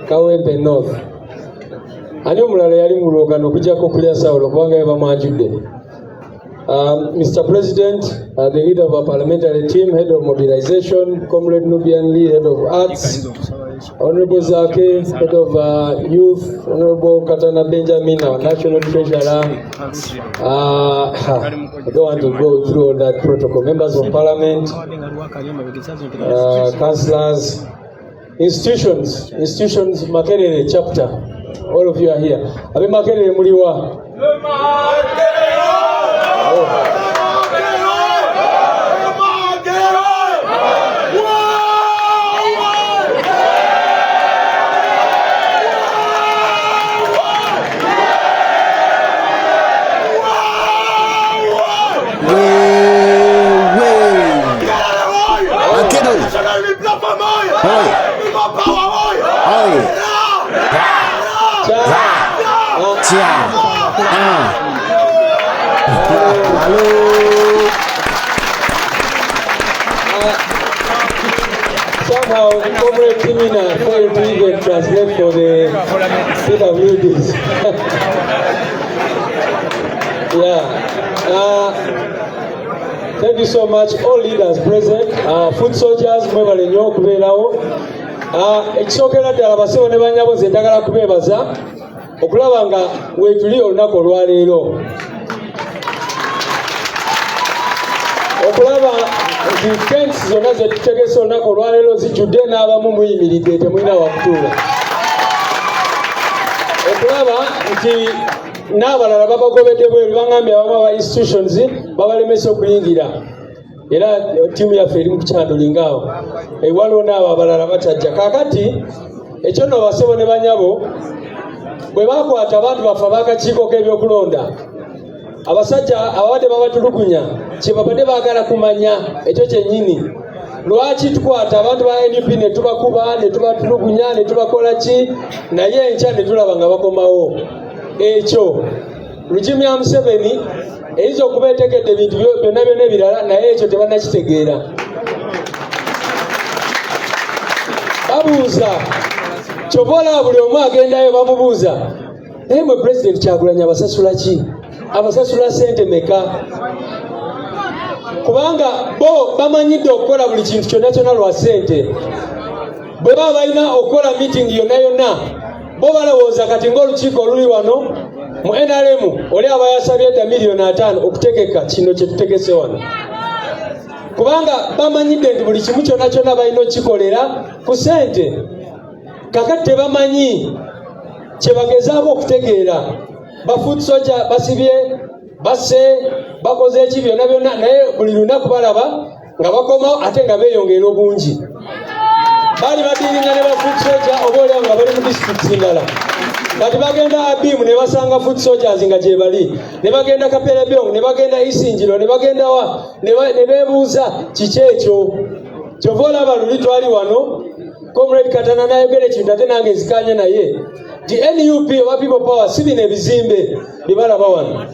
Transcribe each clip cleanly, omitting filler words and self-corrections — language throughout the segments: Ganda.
Kawempe North. Ani omulala yali mu lwokano okuggyako okulya Sawulo kubanga ye bamwanjudde. Mr. President, the leader of our parliamentary team, head of mobilization, Comrade Nubian Lee, head of arts, Honorable Zake, head of youth, Honorable Katana Benjamin, our national treasurer. I don't want to go through all that protocol. Members of parliament, councillors, institutions, institutions, Makerere chapter. All of you are here. Abe Makerere muliwa. Oh. Somehow, Comrade Timina failed to even translate for the PWDs. Yeah. Thank you so much, all leaders present, foot soldiers, mwebale nnyo okubeerawo. Ekisookera ddala basebo ne bannyabo nze njagala kubeebaza okulaba nga weetuli olunaku olwaleero. Okulaba nti tents zonna ze tutegese olunaku olwaleero zijjudde n'abamu muyimiridde temulina wakutuula. Okulaba nti n'abalala babagobedde bweru bangambye abamu aba institutions babalemesa okuyingira era ttiimu yaffe eri mu kukyandulinga awo waliwo n'abo abalala bakyajja. Kaakati ekyo nno basebo ne banyabo bwe bakwata abantu baffe ab'akakiiko k'ebyokulonda abasajja ababadde babatulugunya kye babadde baagala kumanya ekyo kyennyini lwaki tukwata abantu ba NUP ne tubakuba ne tubatulugunya ne tubakola ki naye enkya ne tulaba nga bakomawo. Ekyo regime ya Museveni eyinza okuba etegedde ebintu byonna byonna ebirala naye ekyo tebannakitegeera. Babuuza kyova olaba buli omu agendayo bamubuuza naye mwe Pulezidenti Kyagulanyi abasasula ki? Abasasula ssente meka? Kubanga bo bamanyidde okukola buli kintu kyonna kyonna lwa ssente. Bwe baba balina okukola meeting yonna yonna bo balowooza kati ng'olukiiko oluli wano mu NRM oli aba yasabye dda 5,000,000 okutegeka kino kye tutegese wano. Kubanga bamanyidde nti buli kimu kyonna kyonna balina okukikolera ku ssente. Kakati tebamanyi kye bagezaako okutegeera. Ba foot soldier basibye, basse, bakoze eki byonna byonna naye buli lunaku balaba nga bakomawo ate nga beeyongera obungi. Baali badiiringa ne ba foot soldier oba oliawo nga bali mu disitulikiti ndala. Kati bagenda Abimu ne basanga foot soldiers nga gye bali, ne bagenda Kapelebyong, ne bagenda Isingiro, ne bagenda wa, ne beebuuza kiki ekyo. Kyova olaba luli twali wano, Comrade Katana n'ayogera ekintu ate nange nzikanya naye nti NUP oba People Power si bino ebizimbe bye balaba wano.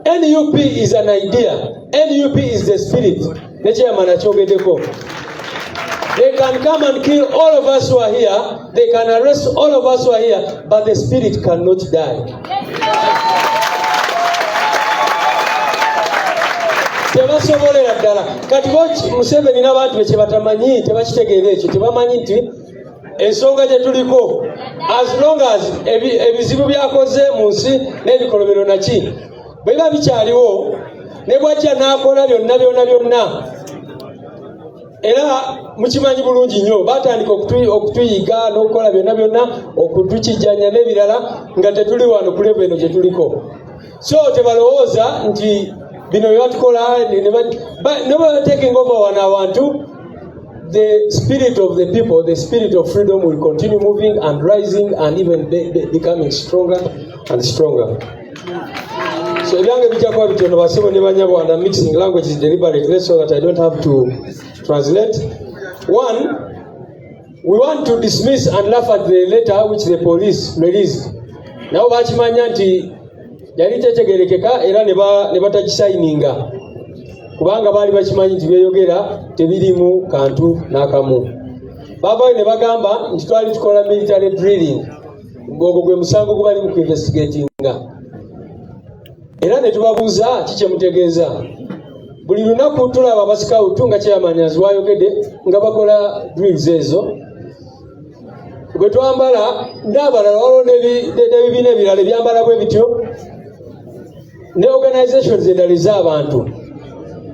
NUP is an idea. NUP is the spirit. Ne chairman akyogeddeko. They can come and kill all of us who are here. They can arrest all of us who are here, but the spirit cannot die. Tebasobolera ddala. Kati bo Museveni n'abantu be kye batamanyi, tebakitegeera ekyo, tebamanyi nti ensonga gye tuliko as long as ebizibu byakoze mu nsi n'ebikolobero naki bwe biba bikyaliwo ne bw'ajja n'akola byonna byonna byonna era mukimanyi bulungi nnyo batandika okutuyiga n'okukola byonna byonna okutukijjanya n'ebirala nga tetuli wano ku level eno gye tuliko. So tebalowooza nti bino bye batukola ne bwe taking over wano abantu, the spirit of the people, the spirit of freedom will continue moving and rising and even becoming stronger and stronger. So ebyange bijja kuba bitono basebo ne banyabo, and I'm mixing languages deliberately so that I don't have to translate. One, we want to dismiss and laugh at the letter which the police released. Nabo bakimanya nti yali tetegerekeka era ne batagisayininga kubanga baali bakimanyi nti byeyogera tebirimu kantu n'akamu. Bavaayo ne bagamba nti twali tukola military drilling, ng'ogwo gwe musango gubali mu kuinvestigatinga. Era ne tubabuuza, ki kyemutegeeza? Buli lunaku tulaba abasikawutu, nga chairman wayogedde, nga bakola drills ezo bwe twambala n'abalala. Waliwo n'ebibiina ebirala ebyambala bwe bityo, ne organizations endala ez'abantu,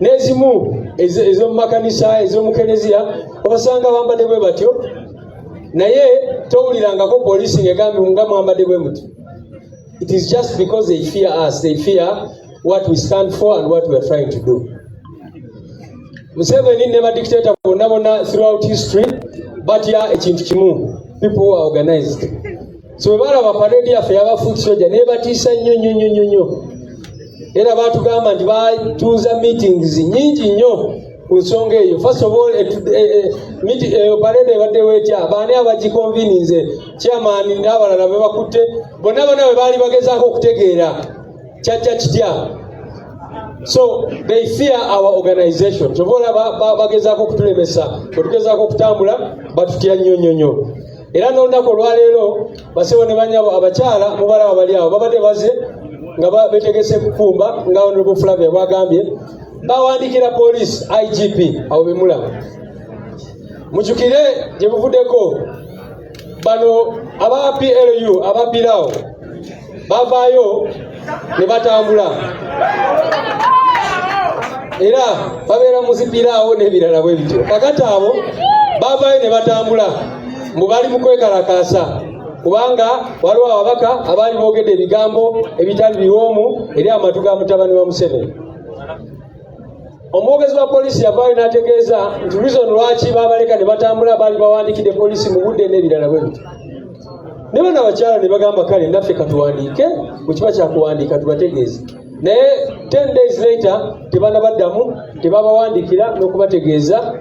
n'ezimu ez'omu makanisa, ez'omu kereziya, obasanga bambadde bwe batyo, naye towulirangako poliisi ng'egambye nga mwambadde bwe muti. It is just because they fear us. They fear what we stand for and what we are trying to do. Museveni ne badictator bonna bonna throughout history batya ekintu kimu: people who are organized. So bwe balaba parade yaffe y'aba foot soldier, nebatiisa nnyo nnyo nnyo nnyo nnyo. Era batugamba nti batuuza meetings nyingi nnyo ku nsonga eyo. First of all, parade ebaddewo etya? Baani abagiconveninze? Chairman n'abalala be bakutte bonna bonna bwe baali bagezaako okutegeera kyajja kitya. So they fear our organization. Kyova olaba bagezaako okutulemesa. Bwe tugezaako okutambula, batutya nnyo nnyo nnyo. Era n'olunaku olwaleero, basebo ne banyabo, abakyala mubalaba bali awo, babadde baze nga betegese kufumba, nga Honorable Flavia bwagambye. Bawandikira police IGP abo bemulaba. Mujjukire gye buvuddeko, bano aba PLU abapirawo bavaayo ne batambula, era babeera mu zipiraawo n'ebirala bwe bityo. Kakati abo bavaayo ne batambula mbu bali mu kwekalakaasa kubanga waliwo ababaka abaali boogedde ebigambo ebitali biwoomu eri amatu ga mutabani wa Museveni. Omwogezi wa poliisi yavaayo n'ategeeza nti reason lwaki babaleka ne batambula, baali bawandikidde poliisi mu budde n'ebirala bwe bityo. Ne bano abakyala ne bagamba, kale naffe katuwandiike, bwe kiba kyakuwandiika tubategeeze. Naye 10 days later tebanabaddamu, tebabawandikira n'okubategeeza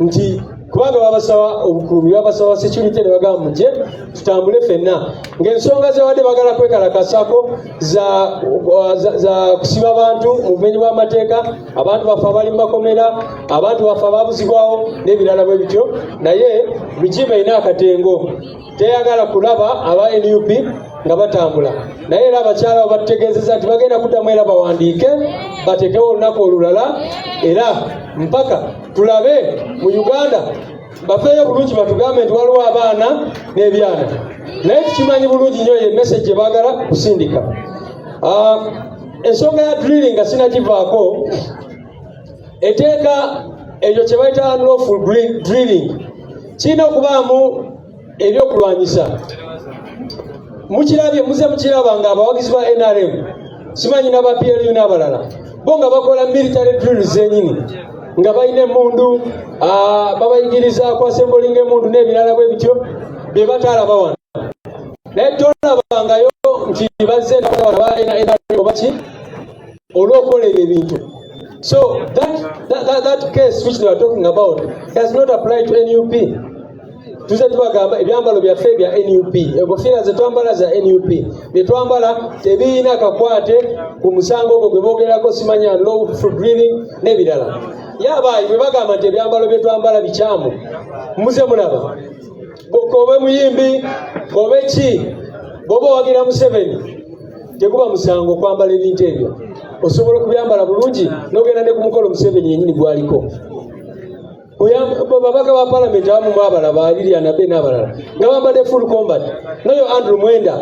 nti kubanga babasaba obukuumi, babasaba security, ne bagamba mujje tutambule ffenna, ng'ensonga zebadde bagala kwekalakasako za kusiba bantu mu bumenyi bw'amateeka, abantu baffe abali mu makomera, abantu baffe ababuzibwawo n'ebirala bwe bityo. Naye regime erina akatengo, teyagala kulaba aba NUP nga batambula. Naye era abakyala abo batutegeezeza nti bagenda kuddamu era bawandiike, bateekewo olunaku olulala, era mpaka tulabe mu Uganda bafeeyo bulungi, batugambe nti waliwo abaana n'ebyana. Naye tukimanyi bulungi nnyo ye message gye baagala kusindika. Ensonga ya drilling nga sinagivaako, eteeka ekyo kye bayita unlawful drilling kirina okubaamu ebyokulwanyisa. Mukirabye, muze mukiraba nga abawagizi ba NRM, simanyi n'aba PLU n'abalala, bo nga bakola military drills zenyini, nga balina emundu, babayigiriza kwassemblinga emundu n'ebirala bwe bityo bye bataalaba wano. Naye tolabangayo nti bazze ba NRM oba ki olw'okukola ebyo ebintu. So that case which they are talking about does not apply to NUP. Tuze tubagamba ebyambalo byaffe bya NUP, enkofiira zetwambala za NUP, byetwambala tebirina kakwate ku musango ogwo gwe boogerako, simanya unlawful drilling n'ebirala. Yabaayi bwe bagamba nti ebyambalo byetwambala bikyamu, muze mulaba, kobe muyimbi kobe ki, bw'oba owagira Museveni, tekuba musango okwambala ebintu ebyo. Osobola okubyambala bulungi n'ogenda ne ku mukolo Museveni yennyini gwaliko. Babaka ba palamenti abamu mwabalaba, Lilian Abe n'abalala, nga bambadde full combat. Noyo Andrew Mwenda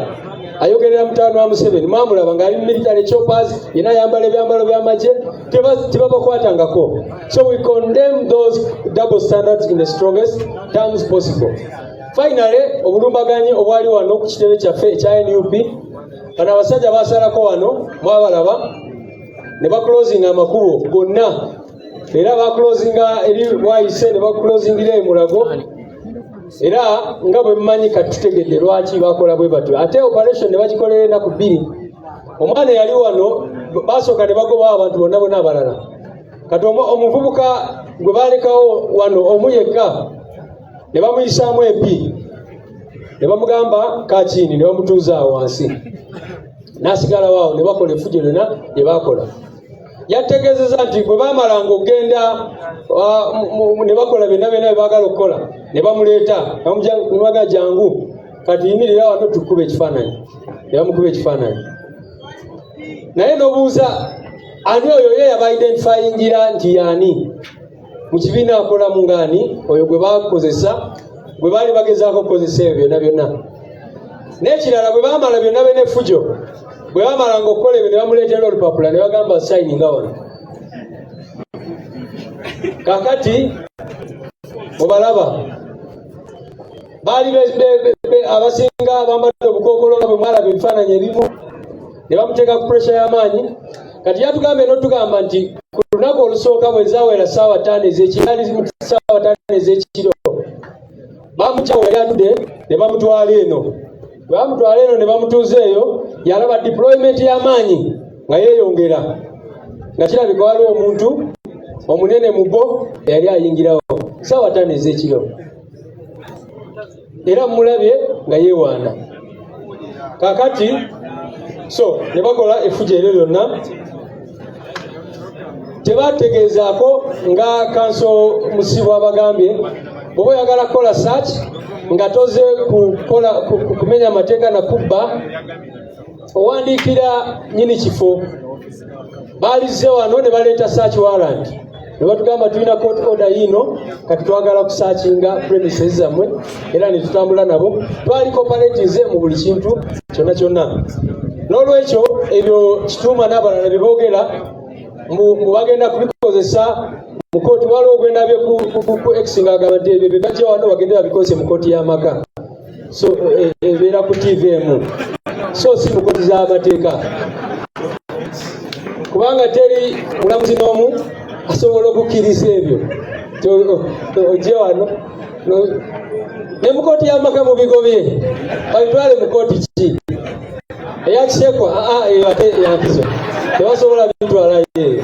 ayogerera mutabani wa Museveni, mwamulaba ng'ali mu military choppers, yena ayambala ebyambalo by'amagye, tebabakwatangako. So we condemn those double standards in the strongest terms possible. Finally, obulumbaganyi obwali wano ku kitebe kyaffe ekya NUP. Bano abasajja basalako wano, mwabalaba, ne baclosinga amakubo gonna, era baclosinga eri Bwayise, ne baclosingira emulago. Era nga bwe mumanyi, kati tutegedde lwaki bakola bwe batyo. Ate operation ne bagikolera ennaku 2. Omwana yali wano, basooka ne bagobawo abantu bonna bonna abalala. Kati omuvubuka gwe balekawo wano omu yekka, ne bamuyisaamu empi, ne bamugamba kakiini, ne bamutuuza awo wansi, n'asigalawo awo, ne bakola effujjo lyonna lye baakola. Yategeezezza nti bwe baamalanga okugenda ne bakola byonna byonna bye baagala okukola, ne bamuleeta ne baga, "Jangu kati, yimirira wano tukuba ekifaananyi." Ne bamukuba ekifaananyi, naye n'obuuza ani oyo ye yaba identifyingira nti yaani mu kibiina akolamu ngaani oyo gwe bakozesa, gwe baali bagezaako okukozesa ebyo byonna byonna. N'ekirala, bwe baamala byonna byonna effujo, bwe bamalanga okukola ebyo, ne bamuleetera olupapula ne bagamba, "Sayininga wano." Kakati obalaba baali abasinga bambadde obukookolo nga bwe mwalaba ebifaananyi ebimu, ne bamuteeka ku pressure y'amaanyi. Kati yatugambye n'otugamba nti ku lunaku olusooka bwe zaawera ssaawa 5 ez'ekiro, ali mu ssaawa 5 ez'ekiro, bamugyawo yali atudde ne bamutwala eno. Bwe bamutwala eno ne bamutuuza eyo, yalaba deployment y'amaanyi nga yeeyongera, nga kirabika waliwo omuntu omunene mu bo eyali ayingirawo ssaawa 5 ez'ekiro, era mumulabye nga yeewaana. Kakati so ne bakola effujo eryo lyonna, tebategeezaako nga counsel Musibu abagambye, bw'oba oyagala kukola search nga toze kukola kumenya amateeka na kubba, owandiikira nyini kifo. Baalizze wano ne baleeta search warrant ne batugamba, "Tulina court order yiino, kati twagala kusearchinga premises zammwe." Era ne tutambula nabo, twali cooperatize mu buli kintu kyonna kyonna. N'olwekyo ebyo Kituuma n'abalala bye boogera mbu bagenda kubikozesa mu kooti, waliwo gwendabye ku X ng'agamba nti ebyo bye bajja wano bagende babikozese mu kooti y'amaka. So ebeera ku TV emu, so si mu kooti z'amateeka, kubanga teri mulamuzi n'omu asobola okukkiriza ebyo. Ojje wano ne mu kooti y'amaka mubigobye, babitwale mu kooti ki eyakisekwa? Aa, eyo ate yankizo, tebasobola bitwalayo eyo.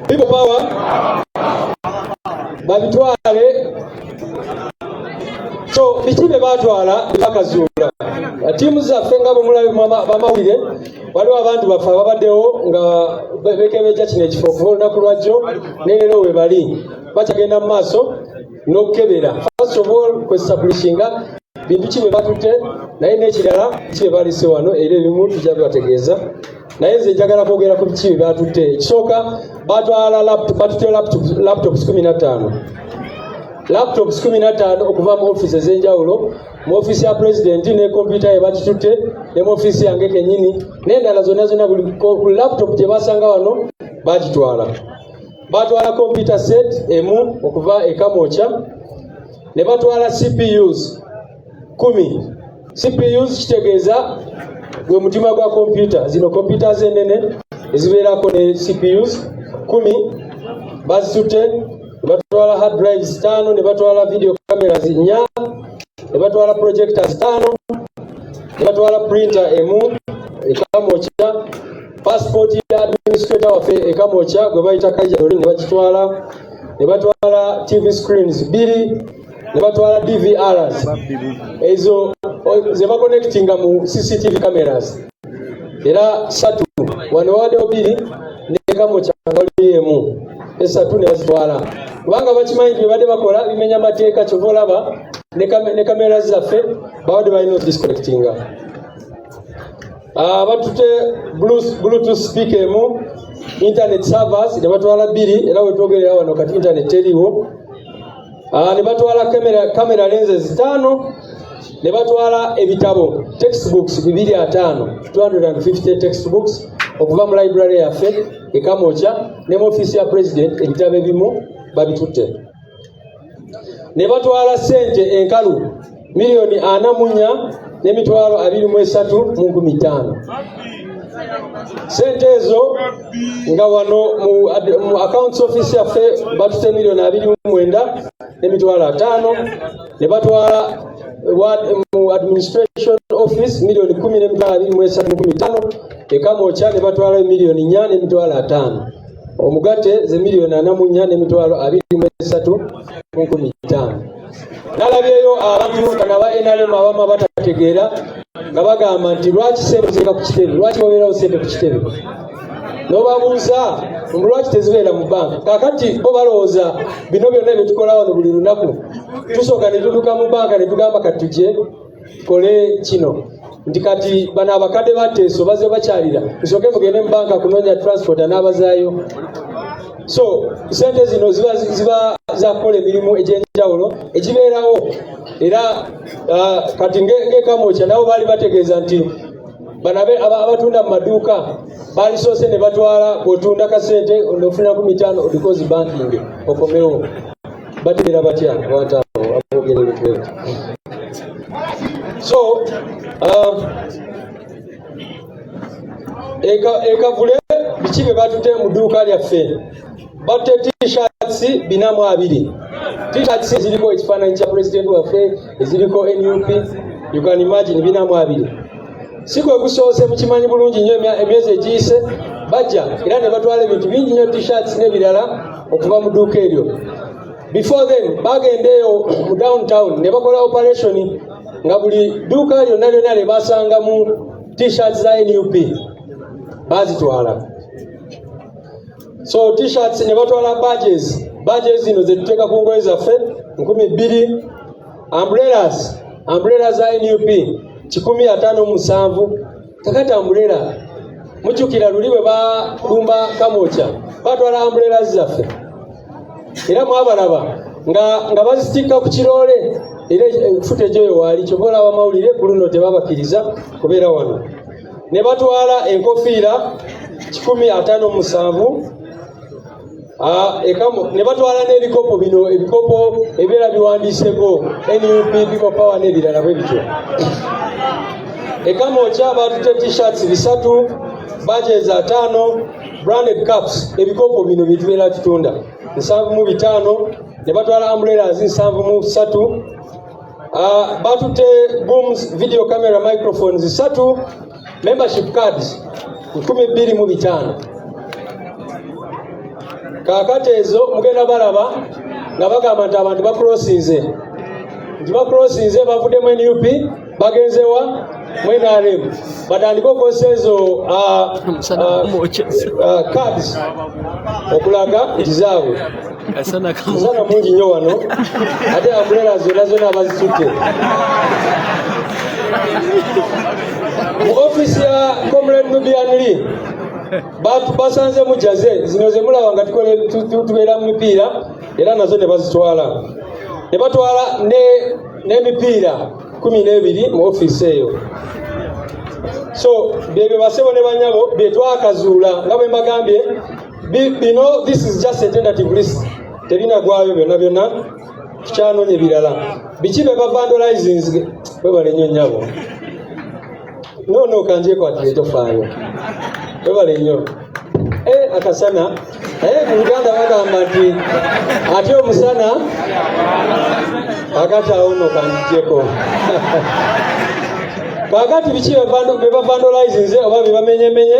People Power babitwale. So biki bye batwala bakazuula ttiimu zaffe nga bwe mulabe bamawulire, waliwo abantu baffe ababaddewo nga bekebejja kino ekifo okuva olunaku lwajjo, ne leero we bali bakyagenda mu maaso n'okukebera, first of all kwestablishinga bintu ki bwe batutte, naye n'ekirala ki bye balise wano. Era ebimu tujja bibategeeza, naye nze njagala kwogera ku biki bye batutte. Ekisooka, batwala batutte laptops 15, laptops 15 okuva mu ofiisi ez'enjawulo, mu ofiisi ya pulezidenti ne kompyuta ye bagitutte, ne mu ofiisi yange kennyini n'endala zonna zonna. Buli laptop gye basanga wano bagitwala. Batwala computer set emu okuva e Kamwokya, ne batwala CPUs 10. CPUs kitegeeza gwe mutima gwa kompyuta zino, kompyuta zenene ezibeerako ne CPUs 10 bazitutte. Ne batwala hard drives 5, ne batwala video cameras 4, ne batwala projectors 5, ne batwala printer emu e Kamwokya. Passport ya administrator waffe e Kamwokya gwe bayita Kaija ne bagitwala, ne batwala TV screens 2, ne batwala DVRs ezo ze baconnectinga mu CCTV cameras era 3. Wano wawaddewo 2, ne Kamwokya nga waliyo emu, esatu ne bazitwala, kubanga bakimanyi nti bye badde bakola bimenya amateeka. Kyova olaba ne kamera zaffe babadde balina odisconnectinga. Batute Bluetooth speaker emu, internet servers ne batwala 2, era wetwogerera wano kati internet teriiwo. Ne batwala camera lenses 5, ne batwala ebitabo, textbooks 250, 250 textbooks okuva mu library yaffe e Kamwokya ne mu ofiisi ya president, ebitabo ebimu babitutte. Ne batwala ssente enkalu 44,023,500. Sente ezo nga wano mu accounts office yaffe batute 29,500,000, ne batwala mu administration office 10,023,500, e Kamwokya ne batwala 4,050,000. Omugatte ze 44,023,500. Nalabyeyo abantu bano aba NRM abamu abatategeera. Nga bagamba nti lwaki sente ziteeka ku kitebe, lwaki wabeerawo sente ku kitebe? N'obabuuza mbu lwaki tezibeera mu banka? Kakati bo balowooza bino byonna byetukola wano buli lunaku tusooka ne tuduka mu banka ne tugamba kati tujje tukole kino, nti kati bano abakadde bateeso baze bakyalira, tusooke mugende mu banka kunoonya transport n'abazaayo. So sente zino ziba zakukola emirimu egy'enjawulo egibeerawo. Era kati ng'eKamwokya nabo baali bategeeza nti bano abatunda mu maduuka baalisoose ne batwala, bw'otunda kasente nofuna 50 odikozi banking okomewo. Bategeera batya abantu abo aboogera ebintu ebyo? So ekavule biki bye batutte mu dduuka lyaffe? Batte T-shirts 420, T-shirts eziriko ekifaananyi kya pulezidenti waffe, eziriko NUP. You can imagine, 420. Si kwe gusoose, mukimanyi bulungi nnyo, emyezi egiyise bajja era ne batwala ebintu bingi nnyo, T-shirts n'ebirala okuva mu dduuka eryo. Before then bagenda eyo mu downtown ne bakola operation nga buli dduuka lyonna lyonna lye basangamu T-shirts za NUP bazitwala. So T-shirts ne batwala, badges, badges zino zetuteeka ku ngoye zaffe, 2000, umbrellas, umbrella za NUP 157. Kakati umbrella, mujjukira luli bwe balumba Kamwokya batwala umbrellas zaffe, era mwabalaba nga bazitikka ku kiroole. Era footage eyo waali, kyova olaba amawulire ku luno tebabakkiriza kubeera wano. Ne batwala enkofiira 157. Ne batwala n'ebikopo bino, ebikopo ebibeera biwandiiseko NUP, People Power n'ebirala bwe bityo. EKamwokya batutte T-shirts 300, badges 50, branded cups, ebikopo bino byetubeera tutunda, 75. Ne batwala umbrellas 73. Batutte booms, video camera, microphones 3, membership cards 2500. Kaakati ezo mugenda balaba nga bagamba nti abantu bacrossinze, nti bacrossinze bavudde mu NUP bagenzewa mu NRM, batandike okukozesa ezo cards okulaga nti zaabwe. Musana mungi nnyo wano, ate umbrella zonna zonna bazitutte. Mu ofiisi ya Comrade Nubian Lee basanzemu jersey zino zemulaba nga tubeera mu mipiira, era nazo ne bazitwala. Ne batwala n'emipiira 12 mu ofiisi eyo. So byebyo basebo ne banyabo bye twakazuula. Nga bwe mbagambye, bino, this is just a tentative list, tebinagwayo byonna byonna, tukyanoonya ebirala. Biki bye bavandalizing? Webale nnyo nnyabo. No, kanjekwatire, tofaayo, webale nnyo. Akasana naye mu Luganda bagamba nti ate omusana. Kakati awo nno kanjijeko. Kakati biki bye bavandalizinze oba bye bamenyemenye?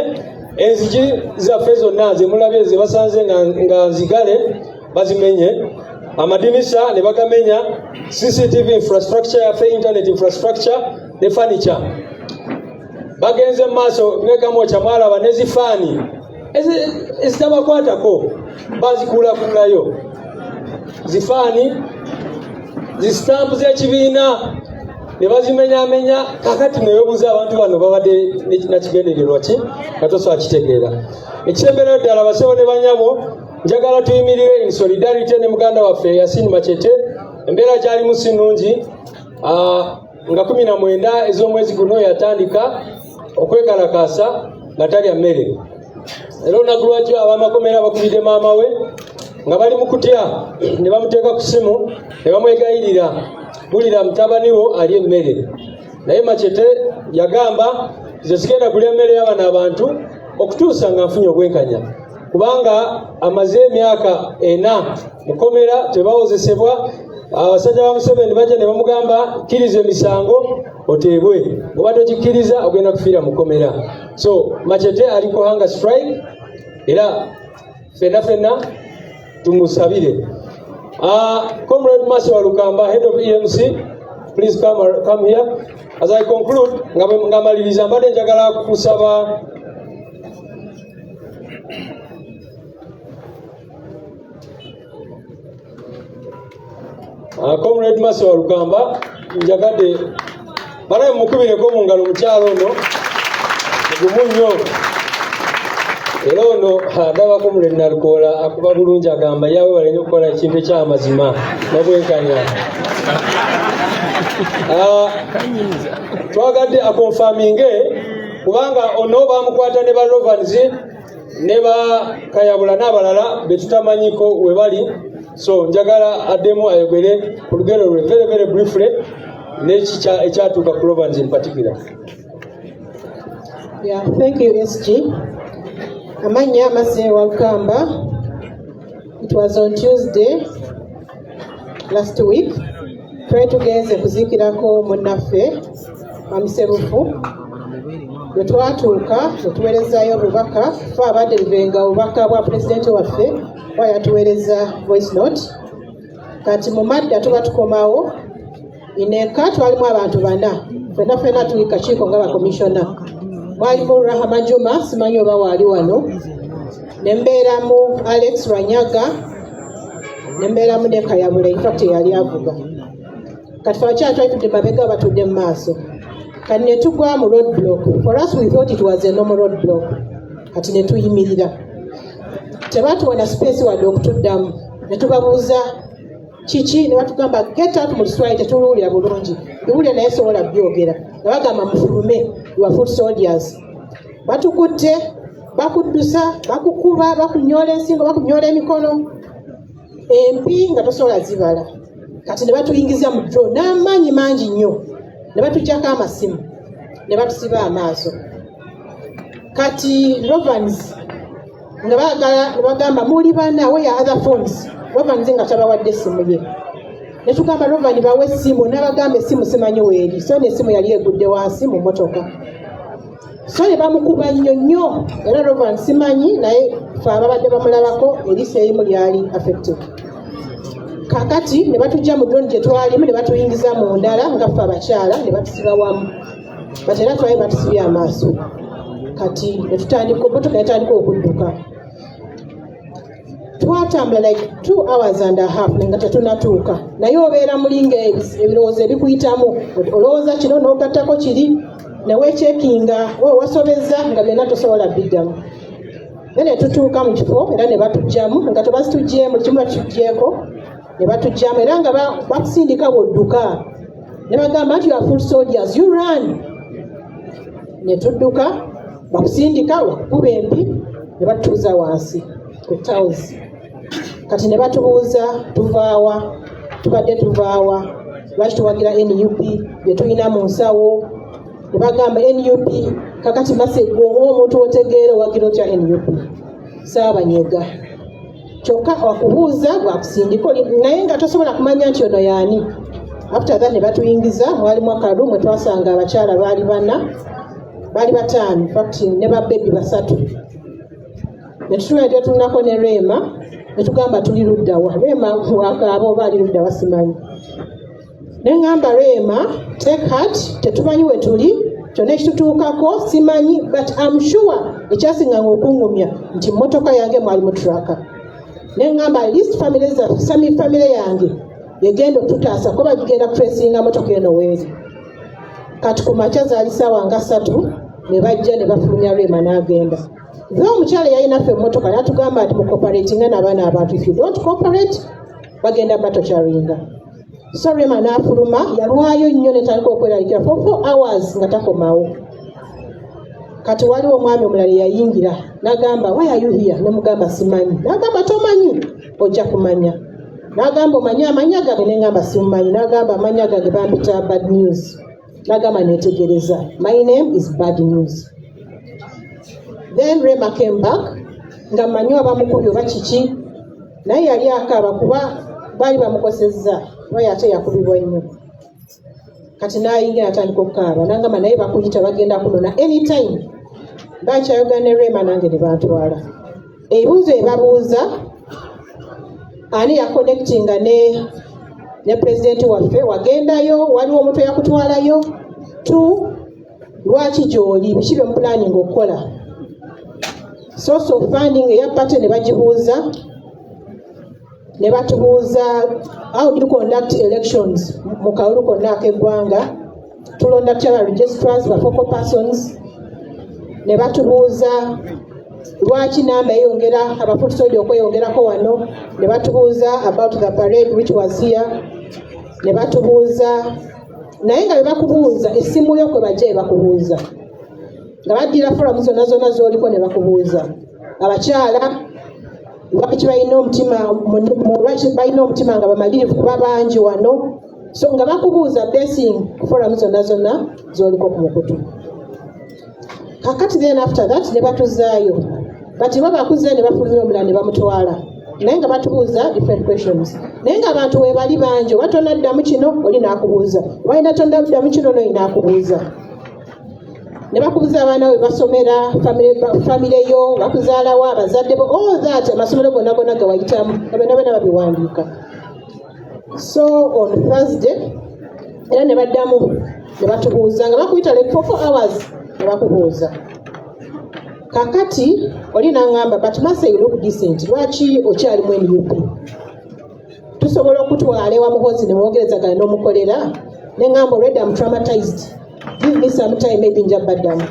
Enzigi zaffe zonna zemulabye zebasanze nga nzigale bazimenye, amadinisa ne bagamenya, CCTV infrastructure yaffe, internet infrastructure ne furniture. Bagenze mu maaso neKamwokya mwalaba nezifaani ezitabakwatako bazikuulakulayo, zifaani, zisitampu z'ekibiina ne bazimenyamenya. Kakati newebuuza abantu bano babadde nakigendererwa ki nga tosobola kitegeera. Ekisemberayo ddala, basebo ne banyabo, njagala tuyimirire in solidarity ne muganda waffe Yasin Machete. Embeera gyalimu si nnungi. Nga 19 ez'omwezi guno yatandika okwekalakaasa nga talya mmere, era olunaku lwakyo abamakomera bakubidde maama we nga bali mu kutya, ne bamuteeka ku simu ne bamwegayirira, "Bulira mutabani wo alya emmere." Naye Machete yagamba, "Nze sigenda kulya mmere y'abano abantu okutuusa nga nfunye obwenkanya," kubanga amaze emyaka 4 mukomera tebawozesebwa. Abasajja ba Museveni bajja ne bamugamba, "Kkiriza emisango oteebwe, oba tokikkiriza ogenda kufiira mukomera." So Machete ali ku hunger strike, era fenna fenna tumusabire. Comrade Masi Walukamba, head of EMC, Please come here. As I conclude, nga maliriza, mbadde njagala kusaba Comrade Mercy Walukamba, njagadde banaye mukubireko mu ngalo mukyalo ono gumu nnyo. Era ono ndaba Comrade Nalukoola akuba bulungi, agamba yawe balenye okukola ekintu eky'amazima n'obwenkanya. Twagadde akonfaminge kubanga ono bamukwata ne ba Rovans ne ba Kayabula n'abalala be tutamanyiko we bali. So njagala addemu ayogere ku lugero lwe very very briefly n'eki ekyatuuka ku Rovans in particular. Yeah, thank you, SG. Amanya Mercy Walukamba. It was on Tuesday last week. Twali tugenze kuziikirako munnaffe Mwami Sebufu. Bwe twatuuka ne tuweerezaayo obubaka, fe abadde lubenga obubaka bwa pulezidenti waffe oba yatuweereza voice note. Kati mu madda tuba tukomawo, ineeka twalimu abantu bana, ffenna ffenna tuli kakiiko nga bakomishona. Mwalimu Rahama Juma, simanyi oba waali wano, ne mbeeramu Alex Rwanyaga, ne mbeeramu ne Kayabula, in fact yali avuga. Kati ffe abakyala twali tudde mabega, batudde mu maaso. Kati ne tugwa mu road block. For us we thought it was a normal road block. Kati ne tuyimirira. Tebatuwa na space wadde okutuddamu. Ne tubabuuza kiki, ne batugamba get out mu Kiswahili, tetuluwulira bulungi. Biwulira naye sobola byogera. Ne bagamba mufulume, you are foot soldiers. Batukutte, bakuddusa, bakukuba, bakunyoola ensingo, bakunyoola emikono. Empi nga tosobola zibala. Kati ne batuyingiza mu drone n'amaanyi mangi nnyo. Ne batuggyako amasimu, ne batusiba amaaso. Kati Rovans nga baagala ne bagamba muli bana, where are other phones? Rovans nga tabawadde essimu ye. Ne tugamba Rovan bawe essimu, n'abagamba essimu simanyi weeri. So n'essimu yali egudde wansi mu mmotoka. So ne bamukuba nnyo nnyo, era Rovan simanyi naye ffe ababadde bamulabako eriiso erimu lyali affected. Kakati ne batujja mu drone gye twalimu ne batuyingiza mu ndala nga ffe abakyala ne batusiba wamu. But era twali batusibye amaaso. Kati ne tutandika, emmotoka netandika okudduka. Twatambula like 2 hours and a half nga tetunnatuuka. Naye obeera muli nga ebirowoozo ebikuyitamu, olowooza kino n'ogattako kiri, ne weechekinga, wasobezza nga byonna tosobola biddamu. Then ne tutuuka mu kifo era ne batuggyamu nga tebazituggyeemu, kimu batuggyeeko ne batuggyamu era nga bakusindika bw'odduka. Ne bagamba nti you are foot soldiers, you run. Ne tudduka, bakusindika, bakukuba empi, ne batutuuza wansi ku tiles. Kati ne batubuuza tuvaawa, tubadde tuvaawa, lwaki tuwagira NUP, bye tulina mu nsawo. Ne bagamba NUP, kakati Mercy gwe omuntu otegeera owagira otya NUP? Saabanyega. Kyokka okubuuza bwakusindika naye nga tosobola kumanya nti ono y'ani. After that ne batuyingiza, mwalimu akalu mwe twasanga abakyala baali bana, baali bataano, in fact ne ba baby basatu. Ne tutula ne tutunako ne Rema, ne tugamba tuli ludda wa? Rema wakaaba oba ali ludda wa simanyi. Ne ŋŋamba Rema, take heart, tetumanyi we tuli, kyonna ekitutuukako simanyi, but I'm sure ekyasinganga okuŋŋumya nti mmotoka yange mwali mu tracker. Ne ŋŋamba at least family zaffe, sami family yange egenda okututaasa kuba bagenda kutracinga mmotoka eno weeri. Kati ku makya zaali ssaawa nga ssatu ne bajja ne bafulumya Rema n'agenda. Though omukyala yalina ffe emmotoka n'atugamba nti mucooperatinga n'abaana abantu, if you don't cooperate bagenda batorturinga. So Rema n'afuluma, yalwayo nnyo netandika okweraliikira for 4 hours nga takomawo. Kati waliwo omwami omulala eyayingira n'agamba why are you here? Ne mugamba simanyi. N'agamba tomanyi, ojja kumanya. N'agamba omanyi amannya gange? Ne ngamba simumanyi. N'agamba amannya gange bampita Bad News. N'agamba neetegereza, my name is Bad News. Then Rema came back nga mmanyi abamukubye oba kiki, naye yali akaaba kuba baali bamukosezza, kuba ate yakubibwa nnyo. Kati n'ayingira n'atandika okukaaba, n'angamba naye bakuyita bagenda kunona anytime. Bakyayogera ne Rema nange ne bantwala. Ebibuuzo ebabuuza ani yaconnectinga ne Ne pulezidenti waffe wagendayo, waliwo omuntu eyakutwalayo? Two, lwaki gy'oli? Biki bye muplanninga okukola? Source of funding eya party ne bagibuuza, ne batubuuza how do you conduct elections mu kalulu konna ak'eggwanga, tulonda tutya ba registrars, ba focal persons. Ne batubuuza lwaki namba eyongera aba foot soldier okweyongerako wano. Ne batubuuza about the parade which was here. Ne batubuuza, naye nga bwe bakubuuza, essimu yo kwe bajja ebakubuuza nga baddira forum zonna zonna z'oliko ne bakubuuza abakyala lwaki balina omutima, lwaki balina omutima nga bamalirivu kuba bangi wano. So nga bakubuuza basing forum zonna zonna z'oliko ku mukutu. Kakati then after that ne batuzaayo, but bo bakuzaayo ne bafulumya omulala ne bamutwala, naye nga batubuuza different questions, naye nga abantu webali bangi. Oba tonaddamu kino, oli n'akubuuza, oba olina tonaddamu kino, noyi n'akubuuza. Ne bakubuuza abaana we basomera, famire yo, bakuzaalawo, abazadde bo, all that, amasomero gonna gonna ge wayitamu, nga byonna byonna babiwandiika. So on Thursday era ne baddamu ne batubuuza nga bakuyita like for 4 hours ne bakubuuza. Kakati oli naŋŋamba, "But Mercy, you look decent, lwaki okyalimu NUP? Tusobola okutwala ewa Muhozi ne mwogerezagana n'omukolera." Ne ŋŋamba, "Already am traumatized, give me some time, maybe nja baddamu,"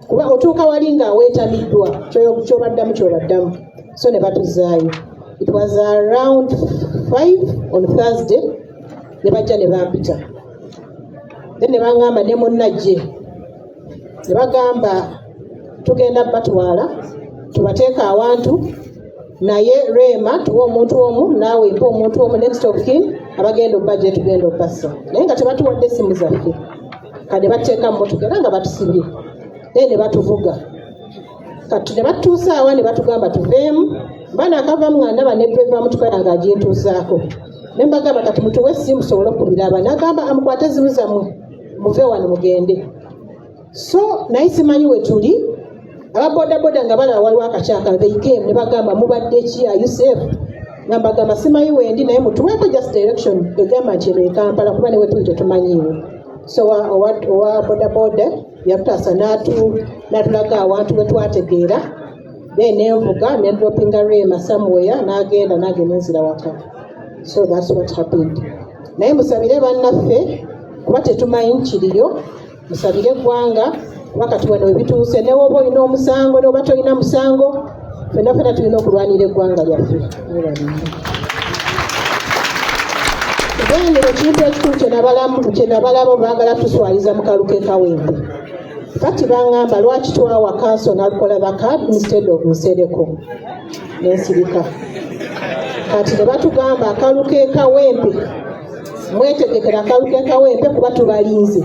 kuba otuuka wali nga weetamiddwa, kyobaddamu kyobaddamu. So ne batuzaayo. It was around 5 on Thursday ne bajja ne bampita, then ne baŋŋamba ne munnajje, ne bagamba tugenda batwala tubateeka awantu, naye Rema tuwe omuntu omu, naawe mpa omuntu omu, next of kin, abagenda obba gye tugenda obbassa, naye nga tebatuwadde essimu zaffe. Kade batuteeka mu motoka era nga batusibye, naye ne batuvuga. Kati ne batutuusa awa ne batugamba tuveemu. Mba nakavamu nga ndaba ne driver motoka yange agintuusaako, ne mbagamba, "Kati mutuwe essimu tusobole okukubira abaana." Nagamba, "Amukwate essimu zammwe, muve wano mugende." So naye simanyi we tuli. Ababodaboda nga balaba waliwo akakyaka, they came ne bagamba, "Mubadde ki? Are you safe?" Nga mbagamba, "Simanyi wendi, naye mutuweeko just direction egamba nti eno e Kampala, kuba ne we tuli tetumanyiiwo." So owa bodaboda yatutaasa n'atulaga awantu we twategeera. Then nenvuga nendropinga Rema somewhere, n'agenda nange nenzira waka. So that's what happened. Naye musabire bannaffe, kuba tetumanyi kiriyo. Musabire eggwanga, kuba kati wano webituuse, newoba olina omusango newoba tolina musango, fenna fenna tulina okulwanira eggwanga lyaffe. Mwebale nnyo. Then ekintu ekikulu kyenabalabo, baagala tuswaliza mu kalulu k'e Kawempe. Kati baŋŋamba lwaki twawa counsel n'alukola card instead of Nsereko, nensirika. Kati ne batugamba akalulu k'e Kawempe, mwetegekera akalulu k'e Kawempe kuba tubalinze.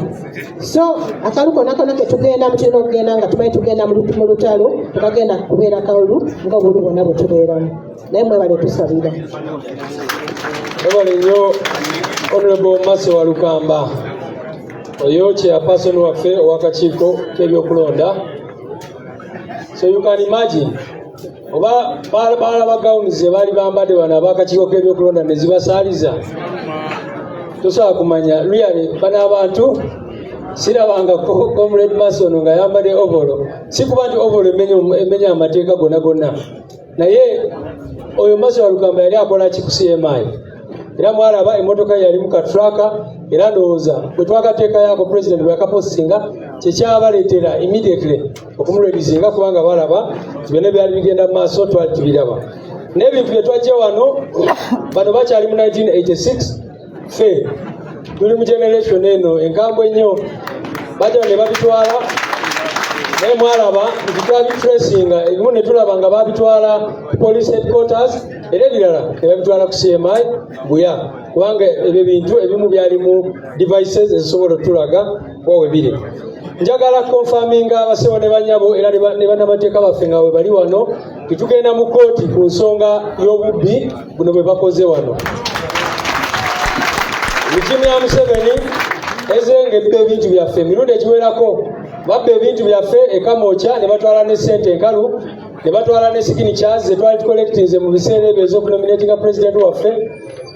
So akalulu konna konna ketugendamu, tulina okugenda nga tumanyi tugenda mu lutalo, tekagenda kubeera kalulu nga obulu bwonna bwe tubeeramu. Naye mwebale tusabira. Webale nnyo, Honorable Mercy Walukamba, oyo chairperson waffe ow'akakiiko k'ebyokulonda. So you can imagine oba balaba gawuni ze baali bambadde bano ab'akakiiko k'ebyokulonda ne zibasaaliza, tosobola kumanya. Really, bano abantu sirabanga Comrade Mason nga yambadde overall. Si kuba nti overall emenya amateeka gonna gonna, naye oyo Mercy Walukamba yali akola ki ku CMI? Era mwalaba emmotoka ye yali mu katraka. Era ndowooza bwe twakateekayo president bwe yakapostinga, kyekyabaleetera immediately okumureleasinga, kubanga balaba nti byonna byali bigenda mu maaso twali tubiraba. N'ebintu bye twajja wano, bano bakyali mu 1986, ffe tuli mu generation eno enkambwe ennyo. Bajja ne babitwala, naye mwalaba nti twabitracinga ebimu ne tulaba nga babitwala ku police headquarters, era ebirala ne babitwala ku CMI Buya, kubanga ebyo bintu ebimu byalimu devices ezisobola otulaga wa we biri. Njagala confirminga abasewo ne banyabo era ne bannamateeka baffe nga we bali wano, tetugenda mu kooti ku nsonga y'obubbi buno bwe bakoze wano. Regime ya Museveni ezenga ebba ebintu byaffe emirundi egiwerako. Babba ebintu byaffe e Kamwokya ne batwala ne ssente enkalu, ne batwala ne signatures zetwali tucollectinze mu biseera ebyo ez'okunominatinga president waffe.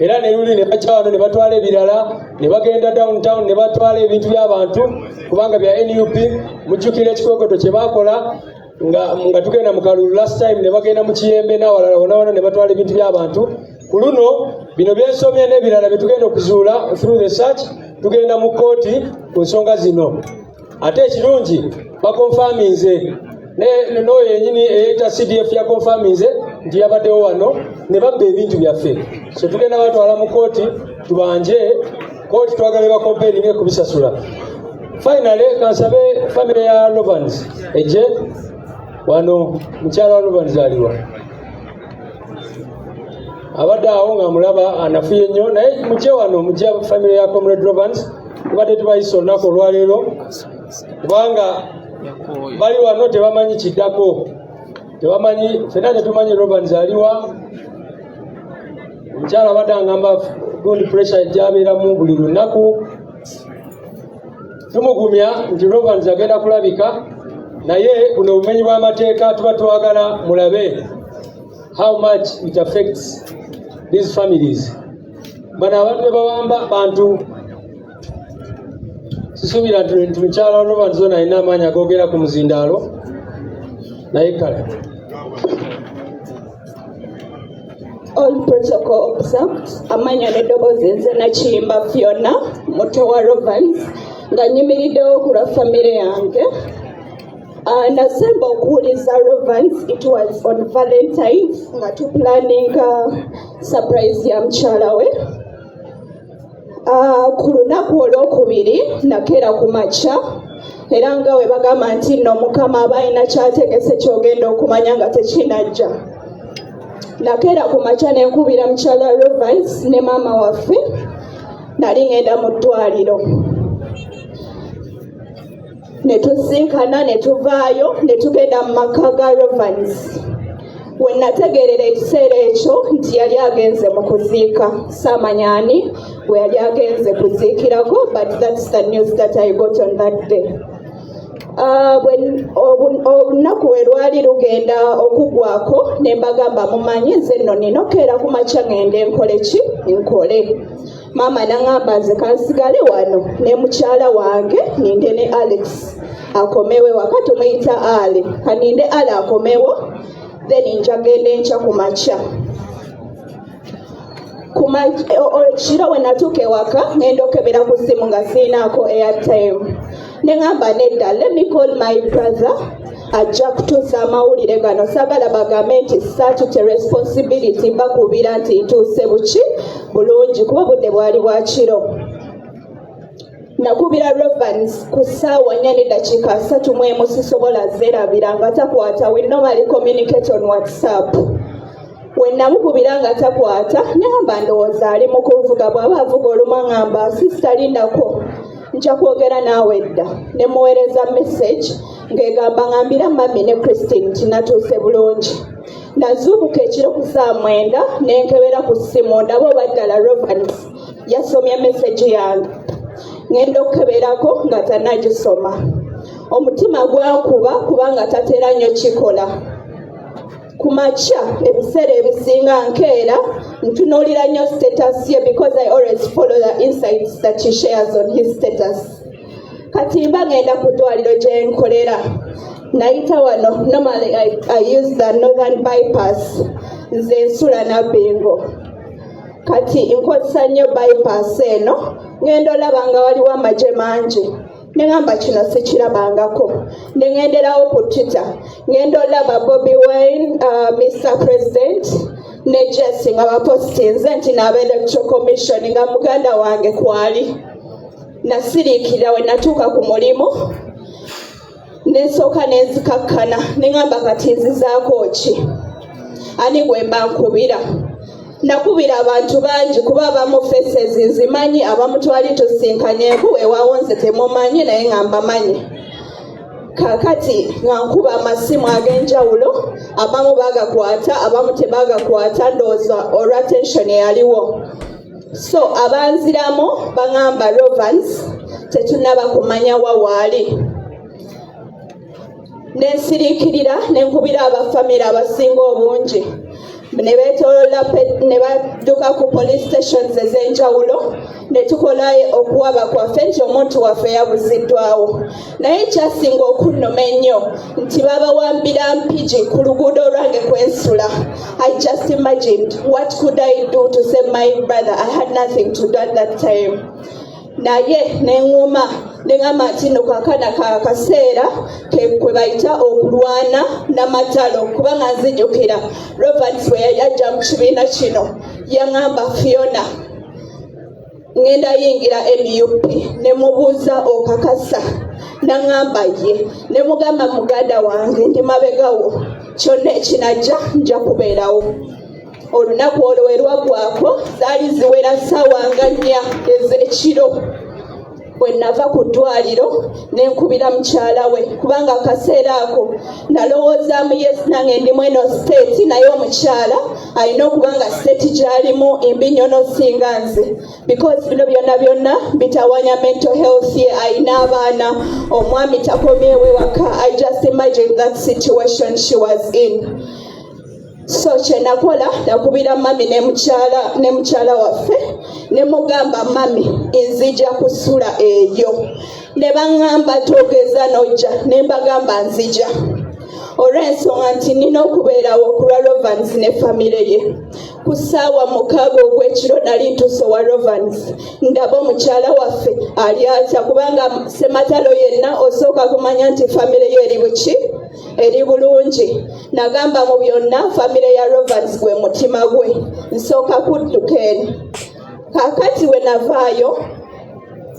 Era ne luli ne bajja wano ne batwala ebirala, ne bagenda downtown ne batwala ebintu by'abantu kubanga bya NUP. Mujjukira ekikwekweto kye baakola nga tugenda mu kalulu last time, ne bagenda mu Kiyembe n'awalala wonna wonna ne batwala ebintu by'abantu. Ku luno bino byensomye n'ebirala bye tugenda okuzuula through the search, tugenda mu kkooti ku nsonga zino. Ate ekirungi, baconfirminze n'oyo yenyini eyeyita CDF, yaconfirminze nti yabaddewo wano ne babba ebintu byaffe. So tugenda batwala mu kooti, tubanje kooti, twagala bacompellinge kubisasula. Finally, kansabe family ya Rovans ejje wano. Mukyala wa Rovans aliwa? Abadde awo nga mulaba anafuye nnyo, naye mujje wano, mujje family ya Comrade Rovans. Tubadde tubayisa olunaku olwaleero kubanga bali wano tebamanyi kiddako, tebamanyi, fenna tetumanyi Rovans aliwa. Omukyala abadde angamba gundi pressure gyabeeramu buli lunaku. Tumugumya nti Rovans agenda kulabika, naye buno obumenyi bw'amateeka tuba twagala mulabe how much it affects these families. Bano abantu be bawamba bantu. Sisuubira nti mukyala Rovans ono alina amaanyi agoogera ku muzindaalo, naye kale. All protocol observed. Amanya n'eddoboozi, nze Nakiyimba Fiona, muto wa Rovans, nga nyimiriddewo ku lwa famire yange. Nasemba okuwuliza Rovans, it was on Valentines, nga tuplaninga surprise ya mukyala we. Ku lunaku olwokubiri nakeera ku makya, era nga we bagamba nti nno Mukama aba alina kyategese kyogenda okumanya nga tekinajja. Nakeera ku makya nenkubira mukyala Rovans ne maama waffe, nali ngenda mu ddwaliro. Ne tusinkana, ne tuvaayo, ne tugenda mu maka ga Rovans. We nategeerera ekiseera ekyo nti yali agenze mu kuziika. Saamanya ani we yali agenze kuziikirako, but that's the news that I got on that day. Olunaku we lwali lugenda okuggwako, ne mbagamba, mumanyi nze nno nina okeera ku makya ŋŋende nkole ki, nkole. Maama naŋŋamba nze kansigale wano ne mukyala wange, ninde ne Alex akomewo ewaka, tumuyita Ale, kaninde Ale akomewo, then njagenda enkya ku makya. Kiro we natuuka ewaka, ngenda okebera ku ssimu nga siinaako airtime. Ne ŋŋamba nedda, let me call my brother, ajja kutuusa amawulire gano. Saagala bagambe nti saatute responsibility bakubira nti ntuuse buki bulungi, kuba obudde bwali bwa kiro. Nakubira Rovans ku ssaawa 4:31, sisobola zeerabira, nga takwata. We normally communicate on WhatsApp. We namukubira nga takwata, nehamba ndowooza ali mu kuvuga. Bw'aba avuga olumu aŋŋamba, "Sister, lindako, nja kwogera naawe dda." Ne muweereza message ng'egamba, "Ŋambira mummy ne Christine nti natuuse bulungi." Nazuukuka ekiro ku saa 9, ne nkebera ku ssimu ndaba oba ddala Rovans yasomye message yange. Ŋŋenda okukeberako nga tannagisoma. Omutima gwankuba kubanga tatera nnyo kikola. Ku makya ebiseera ebisinga nkeera ntunuulira nnyo status ye, because I always follow the insights that he shares on his status. Kati mba ngenda ku ddwaliro gye nkolera, nayita wano. Normally I use the northern bypass. Nze nsula Nabbingo, kati nkozesa nnyo bypass eno. Ngenda olaba nga waliwo amagye mangi, ne ŋŋamba kino sikirabangako. Ne ŋŋenderawo ku Twitter, ŋŋenda olaba Bobi Wine, Mr President ne Jesse nga bapostinze nti n'aba Electoral Commission nga muganda wange kwali. Nasiriikirira. We natuuka ku mulimu, nensooka nenzikakkana, ne ŋŋamba kati nzizaako ki, ani gwe mba nkubira? Nakubira abantu bangi, kuba abamu faces nzimanyi, abamu twali tusinkanyeeku, weewaawo nze temumanyi naye nga mbamanyi. Kaakati nga nkuba amasimu ag'enjawulo, abamu bagakwata, abamu tebagakwata, ndowooza olwa tension eyaliwo. So abanziramu baŋŋamba Rovans tetunnaba kumanya wa waali. Nensiriikirira, nenkubira abafamire abasinga obungi. Ne beetoloola ne badduka ku police stations ez'enjawulo ne tukola okuwaba kwaffe nti omuntu waffe yabuziddwawo. Naye ekyasinga okunnuma ennyo nti babawambira Mpigi ku luguudo olwange kwensula. I just imagined, what could I do to save my brother? I had nothing to do at that time. Naye neŋŋuma ne ŋŋamba nti nno kaakana ka kaseera kwe bayita okulwana n'amatalo, kubanga nzijukira Rovans bwe yajja mu kibiina kino yaŋŋamba, "Fiona, ŋŋenda yingira NUP." Ne mubuuza, "Okakasa?" Naŋŋamba ye. Ne mugamba, "Muganda wange, ndi mabegawo, kyonna ekinajja nja kubeerawo." Olunaku olwo we lwaggwako zaali ziwera ssaawa nga 4 ez'ekiro bwe nava ku ddwaliro ne nkubira mukyala we, kubanga akaseera ako nalowoozaamu, yes, nange ndimu eno state, naye omukyala alina okuba nga state gy'alimu embi nnyo n'osinga nze, because bino byonna byonna bitawanya mental health ye. Alina abaana, omwami takomyewo ewaka. I just imagine that situation she was in. So kyenakola, nakubira mami ne mukyala waffe ne mugamba, "Mami, nzija kusula eyo." Ne baŋŋamba, "Togeza nojja." Ne mbagamba, "Nzija," olw'ensonga nti nina okubeerawo okulwa Rovans ne famire ye. Ku ssaawa 6 ogw'ekiro nali ntuuse wa Rovans, ndaba omukyala waffe ali atya, kubanga sematalo yenna osooka kumanya nti famire ye eri buki, eri bulungi. Nagamba, mu byonna famire ya Rovans gwe mutima gwe, nsooka kudduka eno. Kaakati we navaayo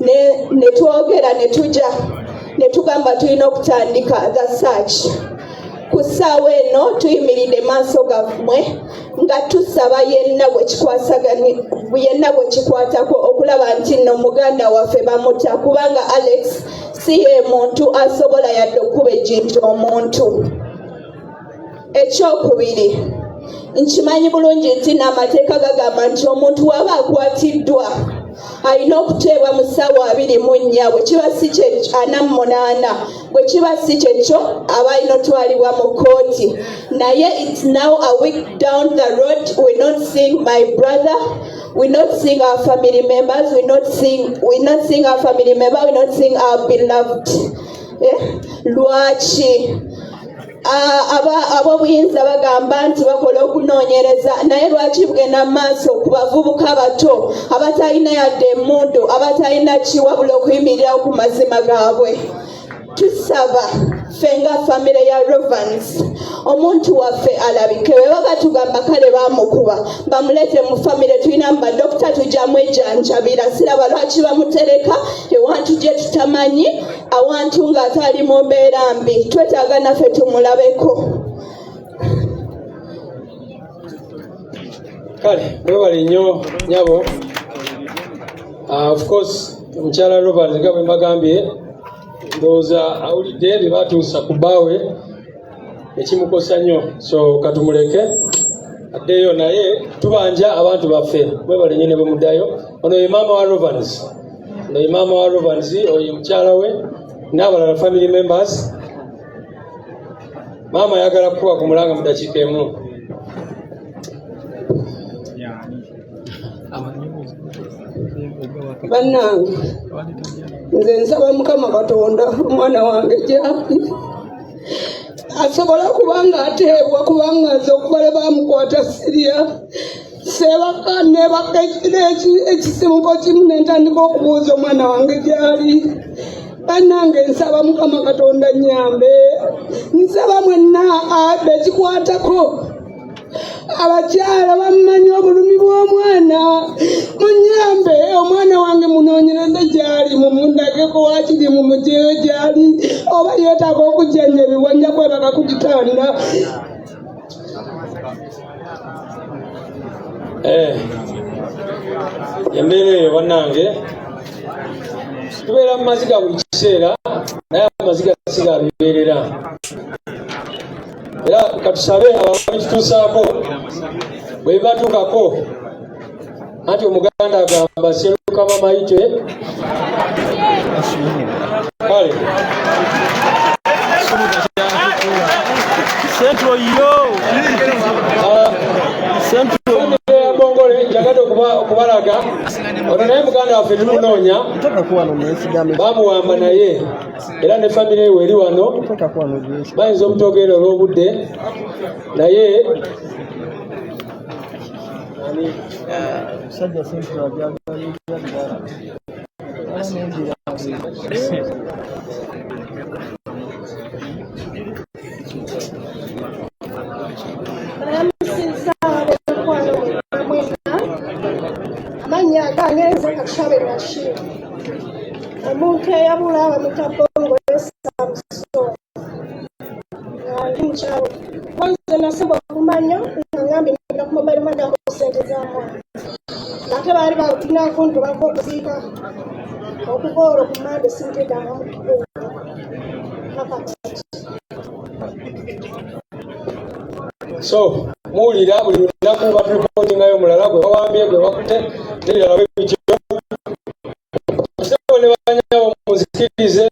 ne twogera ne tuja ne tugamba tulina okutandika the search. Ku ssaawa eno tuyimiridde maaso gammwe nga tusaba yenna gwe yenna gwe kikwatako okulaba nti nno muganda waffe bamuta, kubanga Alex si ye muntu asobola yadde okuba ejjinja omuntu. Ekyokubiri, nkimanyi bulungi nti n'amateeka gagamba nti omuntu waba akwatiddwa alina okuteebwa mu ssaawa 24, bwe kiba si kye 48, bwe kiba si kyekyo aba alina otwalibwa mu kkooti. Naye it's now a week down the road, we not seeing my brother, we not seeing our family members, we not seeing our family member, we not seeing our beloved. Eh? Lwaki? Ab'obuyinza bagamba nti bakola okunoonyereza, naye lwaki bugenda mu maaso ku bavubuka abato abatalina yadde emmundu, abatalina kiwabula okuyimirirawo ku mazima gaabwe? Tusaba ffe nga famire ya Rovans omuntu waffe alabike. Bwe baba tugamba kale bamukuba, bamuleete mu famire. Tulina mu badokita, tujja mwejjanjabira. Siraba lwaki bamutereka ewantu gye tutamanyi, awantu ng'ate mu mbeera mbi. Twetaaga naffe tumulabeko. Kale mwebale nnyo nyabo. Of course omukyala Robert, nga bwe mbagambye, ndowooza awulidde bye batuusa ku bbaawe ekimukosa nnyo, so katumuleke addeyo, naye tubanja abantu baffe. Mwebale nnyo ne bwe muddayo. Ono ye maama wa Rovans, ono ye maama wa Rovans, oyo ye mukyala we n'abalala family members. Maama ayagala kukuba ku mulanga mu dakiika emu. Bannange, nze nsaba Mukama Katonda omwana wange gyali asobola kubanga ateebwa, kubanga nze okubale bamukwata sirya, sebaka nebaka ekiro ekisimuko kimu nentandika okubuuza omwana wange gyali. Bannange, nsaba Mukama Katonda nyambe, nsaba mwenna bekikwatako, abakyala bamumanyi obulumi bw'omwana, munyambe omwana wange munoonyereze gyali, mumundageko wakiri, mumugyeyo gyali, oba yeetaaga okujjanjabibwa, nja kwebaka ku kitanda. Embeera eyo bannange, tubeera mu maziga buli kiseera, naye amaziga si ga lubeerera. Era katusabe abo ababitutuusaako bwe bibatuukako, anti Omuganda agamba serukama mayite. Kale. Central yo. Ono naye muganda waffe tumunoonya, bamuwamba naye era ne famire we eri wano, bayinza obutogera olw'obudde naye. Balamusizza ab'omukwano mwenna. Amannya agange nze Katushabe Rashid. Omuntu eyabula bamuyita Bongo Samson, nga ndi mukyalo. Nze nasemba okumanya nga ngambye ngenda ku mobile money ako ssente za mwana, ate baali tulina kuntubako okuziika. Okuva olwo ku Mande simutegangamu kubeera paka kati. So muwulira buli lunaku batulipootingayo omulala gwe bawambye, gwe bakutte n'ebirala bwe bityo. Ssebo ne banyabo, munzikirize.